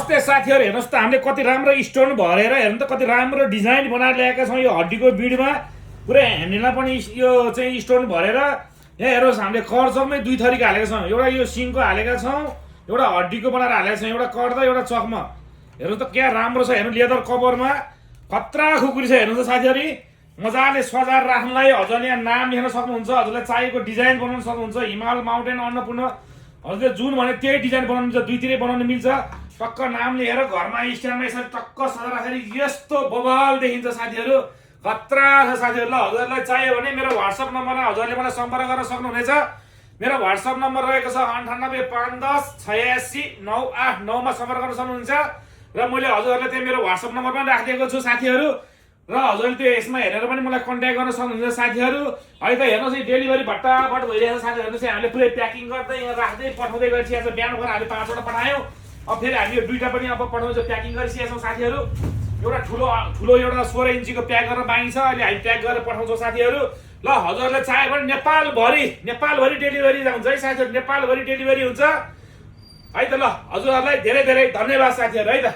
नमस्ते साथीहरु, हेर्नुस् त हामीले कति राम्रो स्टोन भरेर हेर्नु त कति राम्रो डिजाइन बनाएर ल्याएका छौं। यो हड्डीको बिडमा पुरै ह्यान्डलमा पनि यो चाहिँ स्टोन भरेर यहाँ हेर्नुस् हामीले कर्चकमै दुई थरीको हालेका छौं। एउटा यो सिङको हालेका छौं, एउटा हड्डीको बनाएर हालेका छौं, एउटा कर्द एउटा चकमा। हेर्नु त क्या राम्रो छ, हेर्नु लेदर कभरमा खतरा खुकुरी छ। हेर्नु त साथीहरु, मजाले सजाएर राख्नलाई हजुरले यहाँ नाम लेख्न सक्नुहुन्छ, हजुरलाई चाहिएको डिजाइन बनाउन सक्नुहुन्छ। हिमाल माउन्टेन अन्नपूर्ण हजुरले जुन भने त्यही डिजाइन बनाउनु मिल्छ, दुईतिरै बनाउन मिल्छ। टक्क नाम लिएर घरमा स्ट्यान्डमा यसरी टक्क सजाउँदाखेरि यस्तो बवाल देखिन्छ साथीहरु, खतरा छ साथीहरु। ल हजुरलाई चाहियो भने मेरो व्हाट्सएप नम्बरमा हजुरले मलाई सम्पर्क गर्न सक्नुहुनेछ। मेरो व्हाट्सएप नम्बर रहेको छ 9851108698 मा सम्पर्क गर्न सक्नुहुन्छ। र मैले हजुरहरुलाई त्यही मेरो व्हाट्सएप नम्बर पनि राखिदिएको छु साथीहरु। र हजुरले त्यो यसमा हेरेर पनि मलाई कन्ट्याक्ट गर्न सक्नुहुन्छ साथीहरु। अहिले त हेर्नुस् यो डेलिभरी भट्टाभट भइरहेको छ साथीहरु। चाहिँ हामीले पुरै प्याकिङ गर्दै यहाँ राख्दै पठाउँदै गरिसकेको छ। बिहान भएर हामीले 5 वटा पठायौं, अब फेरि हामी यो दुईटा पनि अब पठाउँछ प्याकिङ गरिसकेका छौं साथीहरु। एउटा ठुलो एउटा 16 इन्चीको प्याक गरेर बाँकी छ, अहिले हामी प्याक गरेर पठाउँछौं साथीहरु। ल हजुरले चाह्यो भने नेपालभरि डेलिभरी हुन्छ है साथीहरु, नेपालभरि डेलिभरी हुन्छ है त। ल हजुरहरुलाई धेरै धेरै धन्यवाद साथीहरु है त।